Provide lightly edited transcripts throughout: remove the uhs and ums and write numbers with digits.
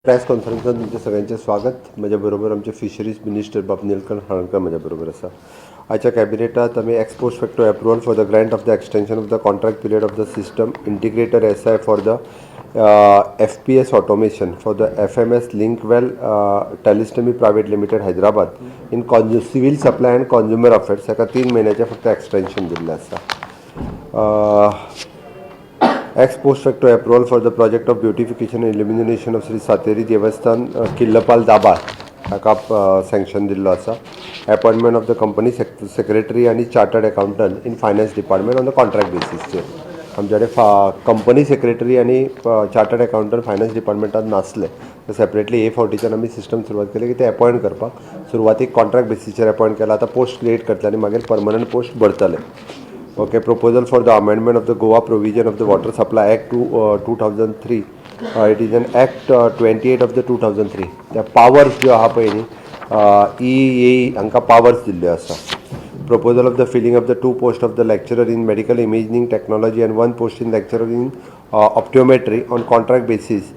Press कॉन्फरन्सान तुमचें सगळ्यांचें स्वागत. म्हज्या बरोबर आमचे फिशरीज मिनिस्टर बाब निलकंठ हळर्णकर म्हज्या बरोबर आसा. आयच्या कॅबिनेटात आमी ex post facto approval for the grant of the extension of the contract period of the system integrator SI for the FPS automation for the FMS Linkwell Telestemi Private Limited, Hyderabad, in civil supply and consumer affairs हाका 3 म्हयन्याचें फक्त extension दिल्लें आसा. Ex post facto approval for the project of beautification and illumination of Sri Sateri Devasthan, Killapal, Dabal हाका sanction दिल्लो आसा. Appointment of the company secretary आनी chartered accountant in finance department on the contract बेसीसचेर. आमच्या कडेन फा company secretary आनी chartered accountant finance डिपार्टमेंटात नासले. Separately ए फावटीच्यान आमी सिस्टम सुरवात केली की ते अपॉयंट करपाक. सुरवातीक कॉन्ट्रॅक्ट बेसीसचेर अपॉयंट केला. आतां पोस्ट क्रिएट करतले आनी मागीर परमनंट पोस्ट भरतले. Okay, proposal for the amendment of the Goa Provision of the Water Supply Act 2003. It is an Act 28 of the 2003. त्या पावर्स ज्यो आहा पळय न्ही, ई ए हांकां पावर्स दिल्ल्यो आसा. Proposal of the filling of the two post of the lecturer in medical imaging technology and one post in lecturer in optometry on contract basis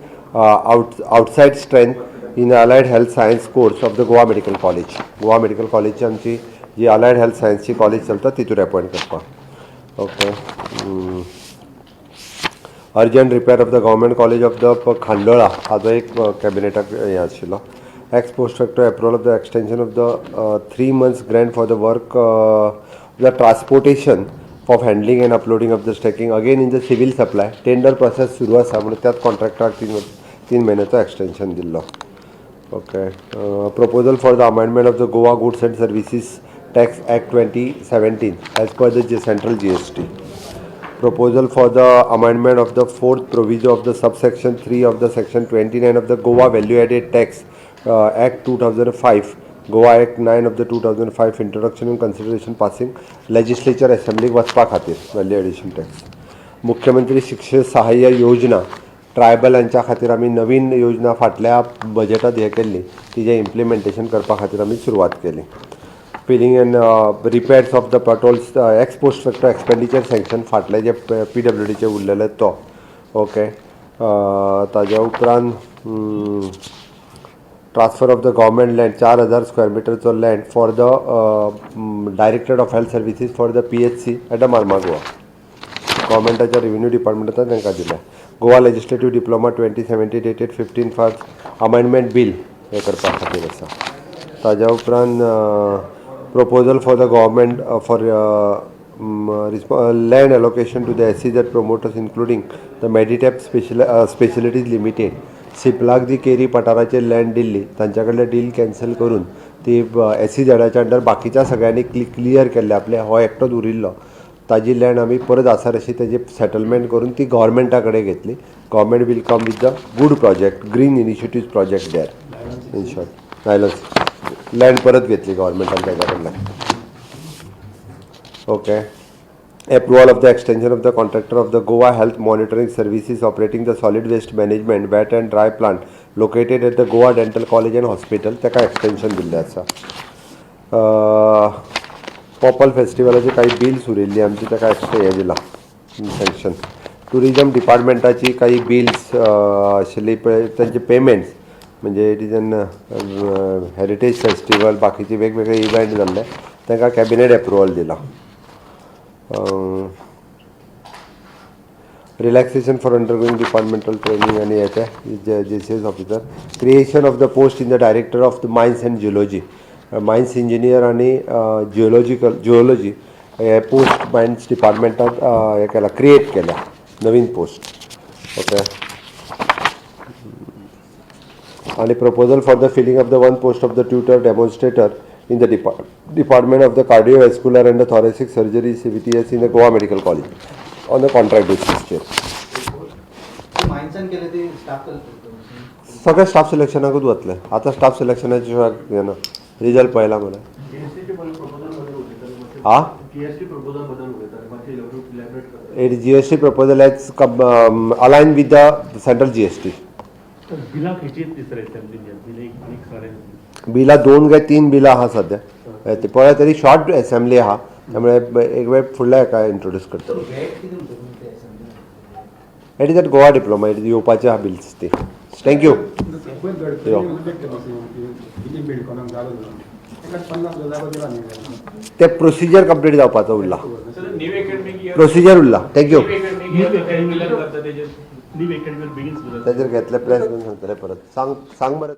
outside strength in allied health science course of the Goa Medical College. Goa medical कॉलेजची आमची जी allied health सायन्सची college चलता, तितूर appoint करपाक. Okay, urgent repair of the Government College of the Khandola हाजो एक कॅबिनेटाक हें आशिल्लो. Ex post facto approval of the extension of the 3 months grant for the work, the transportation of handling and uploading of the stacking, again in the civil supply tender process सुरू आसा म्हणून त्याच कॉन्ट्रॅक्टराक 3 3 म्हयन्याचो extension दिल्लो. Okay, proposal for the amendment of the Goa Goods and Services Tax Act 2017 as per the central GST. Proposal for the amendment of the fourth proviso of the subsection 3 of the section 29 of the Goa Value Added Tax Act 2005, Goa Act 9 of the 2005, introduction and consideration, passing legislature assembly वचपा खातीर value addition tax. मुख्यमंत्री शिक्षण सहाय्य योजना, ट्रायबलांच्या खातीर आमी नवीन योजना फाटल्या बजेटात हें केल्ली, तिजें इम्प्लिमेंटेशन करपा खातीर आमी सुरवात केली. Filling and repairs of the potholes, ex post facto expenditure sanction फाटले जे पीडब्ल्यूडीचे उरलेले तो. ओके, ताज्या उपरांत transfer of the government land, 4000 square मिटरचो land for the Directorate of Health Services for the PHC at the Marmagoa, गव्हर्मेंटाच्या revenue डिपार्टमेंटान तांकां दिलें. Goa Legislative Diploma 2017 dated 15/5 amendment bill हें करपा खातीर आसा. ताज्या उपरांत proposal for the government for land allocation to the SEZ promoters, including the Meditap Specialities Limited. सिपलाक जी केरी पठाराचेर लँड दिल्ली, तांच्या कडले डील कॅन्सल करून ती एसईझेडाच्या अंडर बाकीच्या सगळ्यांनी क्लियर केल्ले आपले, हो एकटोच उरिल्लो. ताजी लँड आमी परत आसा तशी तेजी सेटलमेंट करून ती गव्हर्मेंटा कडेन घेतली. Government will come with the good project, green initiative project there. In short, nylon land परत घेतली गव्हर्मेंटान ताच्या कडल्यान. Okay, approval of the extension of the contractor of the Goa Health Monitoring Services operating the solid waste management wet and dry plant located at the Goa Dental College and Hospital, ताका extension दिल्लें आसा. पोपल फेस्टिवलाची काही bills उरिल्ली आमची, ताका extra हें दिलां sanction. Tourism डिपार्टमेंटाची काही बिल्स आशिल्ली पळय, तांचे पेमेंट्स, म्हणजे it is an heritage festival, बाकीचे वेगवेगळे इव्हेंट जाल्ले, तांकां कॅबिनेट एप्रुवल दिलां. Relaxation for undergoing departmental training आणि हे ते JCS officer. Creation of the post in the Director of the Mines and Geology, mines engineer आणि जिओलॉजी हे पोस्ट मायन्स डिपार्टमेंटात हे केला, क्रिएट केल्या नवीन पोस्ट. ओके, आणि proposal for the filling of the one post of the tutor demonstrator in the Department of the Cardiovascular and the Thoracic Surgery, CVTS, in the Goa Medical College on the contract बेसिसचेर. मायन्सान केले ते staff. सगळे staff सिलेक्शनाकूच वतले आतां. Staff सिलेक्शनाचे शिवाय हें ना. Result पळयला मरे. जीएसटीचे प्रपोजल बदल उलयताले मातशें. हा. जीएसटी प्रपोजल बदल उलयताले मातशें इलॅबोरेट करता. It GST proposal has align with the central GST. बिलां खंयची येतली सर असेंब्लीन? बिल एक आनीक सारे. बिलां दोन काय तीन बिलां आहा सद्या. ते पळय तरी शॉर्ट असेंब्ली आहा, त्यामुळे एक वेळ फुडल्या हेका इंट्रोड्यूस करता. वेट कितें म्हणटा तुमी ते assembly? It is at Goa diploma, it is येवपाचे आहा बिल्स ती. Thank you. पयर यो. गडकरी बिल्डकॉनाक जागो दिलो, ताका 50 जागो दिला न्ही. ते प्रोसिजर कंप्लीट जावपाचो उरला. New academic year. प्रोसिजर उरला. Thank you. New academic year करता तेजेर. New academy begins. ताजेर घेतले प्रेस घेवन सांगतले परत. सांग, सांग मरे.